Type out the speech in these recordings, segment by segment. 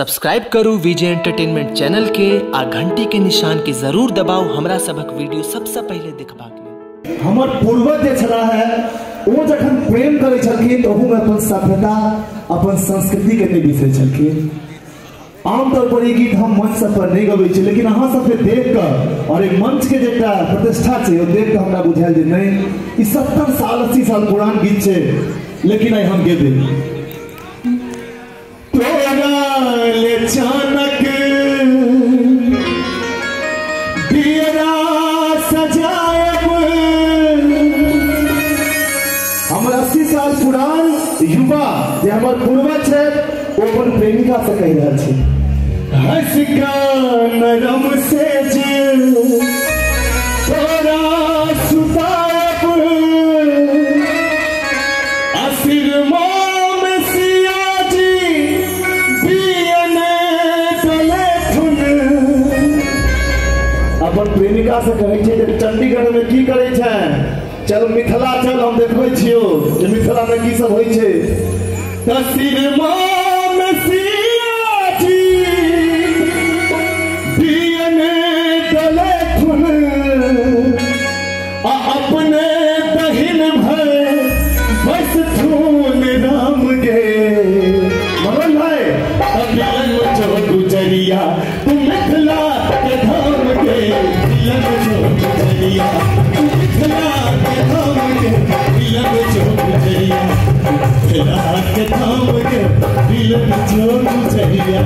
Subscribe करू विजय entertainment channel के आ घंटी के निशान के जरूर दबाऊ हमरा सबक वीडियो सबसे पहले देखबाक लेल। हमर पूर्वज जे छला है ओ जखन प्रेम करै छलखिन तऽ ओहूमे अपन सभ्यता अपन संस्कृति के नहीं बिसरै छलखिन। आमतौर पर ई गीत हम मंच सब पर नहीं गबै छी, लेकिन अहाँ सबके देख कऽ और एक मंच के जे एकटा प्रतिष्ठा छै ओ देख कऽ हमरा बुझायल जे नहीं ई 70 साल 80 साल पुरान गीत छै, लेकिन आइ हम गेबै। चानक दियरा सजायब, हमर 80 साल पुरान युवा जे हमर पूर्वज छै ओ अपन प्रेमिका से कहि रहल छै, हंस कऽ नरम से जे तोरा सुतायब, असिरमा अपन प्रेमिका से कहै छै जे चंडीगढ़ में की करै छै, चल मिथिला चल, हम देखबै छियौ जे मिथिला में की सब होइ छै। तस्वीरमा में सिया जी दियने डलेथुन आ अपने दहिन भर बस थून राम गे। मनोज भाई मिलन छो गुजरिया तू मिथिला के धाम के, मिलन छो गुजरिया तू मिथिला के धाम के, मिलन छो गुजरिया मिथिला के धाम के, मिलन छो गुजरिया।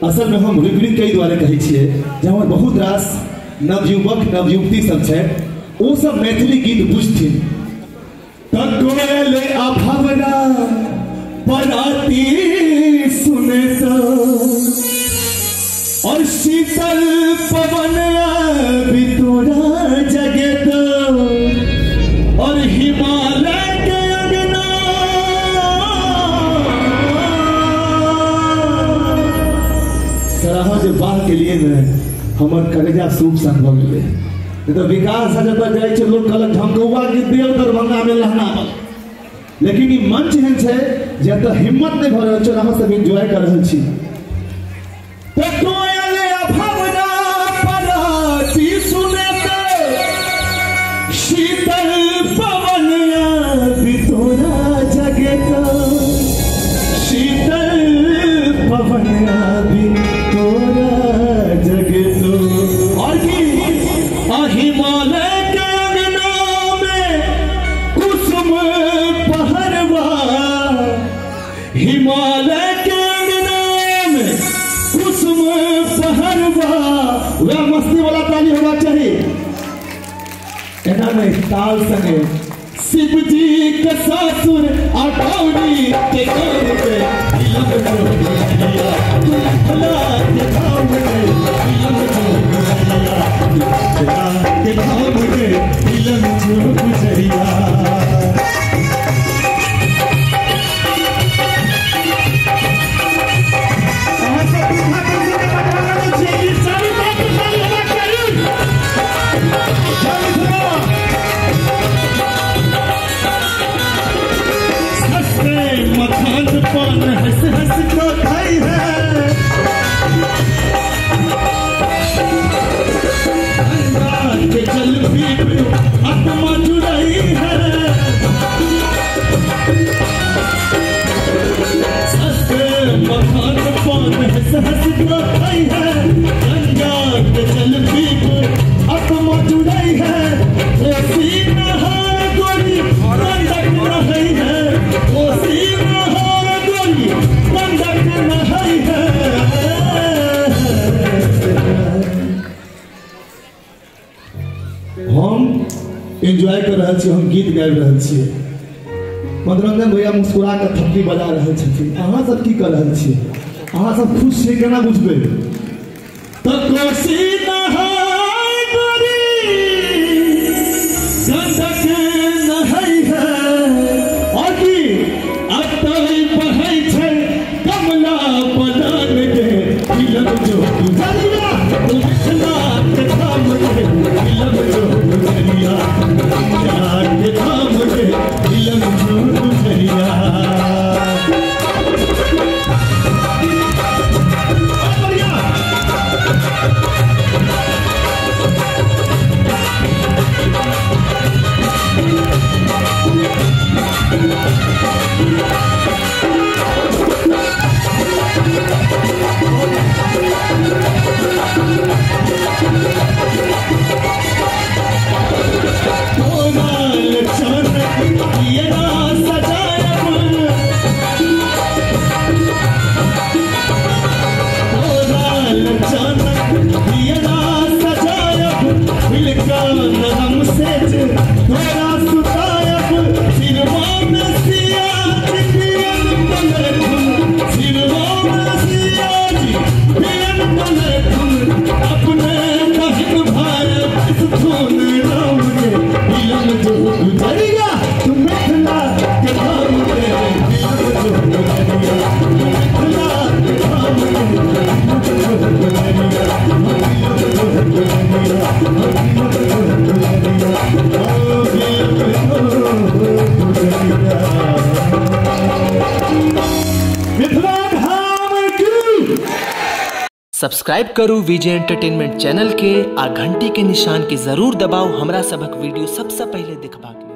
असल में हम रुक रुक कई द्वारे कहै छियै जे हमर बहुत रास नवयुवक नवयुवती सब छै ओ सब मैथिली गीत बुझथिन। त कोयल अभवना पराती सुने तो और शीतल पवन आबि तोरा जगे तो और हिमालय के अंगना सराहा जे बाह के लिए ने हमर कलेजा सूप सन भऽ गेलै। तो विकास जतऽ जाइ छै लोग कहलक झमकौआ गीत दियौ दरभंगा में लहना, लेकिन ई मंच एहन छै जे एतऽ हिम्मत नहि भऽ रहल छै, अहाँ सब एंजॉय कर रहल छी। तऽ कोयल अभवना पराती सुने तो शीतल पवन आबि तोरा जगे तो, शीतल पवन आबि तोरा जगे तो। और की हिमालय के अंगना में कुसुम पहरवा, हिमालय के अंगना में कुसुम पहरवा, वह मस्ती वाला ताली होना चाहिए एना नहीं ताल संगे। शिव जी के सासुर अटौरी के गाँव के, मिलन छो गुजरिया मिथिला के धाम के, मिलन छो गुजरिया मिथिला के धाम के, मिलन छो गुजरिया। मखान पान हंस हंस को खाई है, एंजॉय कर रहल छी, हम गीत गाबि रहल छी, मनोरंजन भैया मुस्कुरा के थप्पी बजा रहल छथिन। अहाँ सब की कर रहल छी? अहाँ सब खुश छी केना बुझबै? तऽ कोसी नहाय गोरी गंडक नहै है, और की अतै बहै छै कमला बदन के तिलक जो गुजरिया, मिथिला के धाम के तिलक जो गुजरिया, मिथिला के धाम के तिलक जो गुजरिया। सब्सक्राइब करू विजय एंटरटेनमेंट चैनल के आ घंटी के निशान के जरूर दबाओ हमरा सबक वीडियो सबसे पहले देखबाक लेल।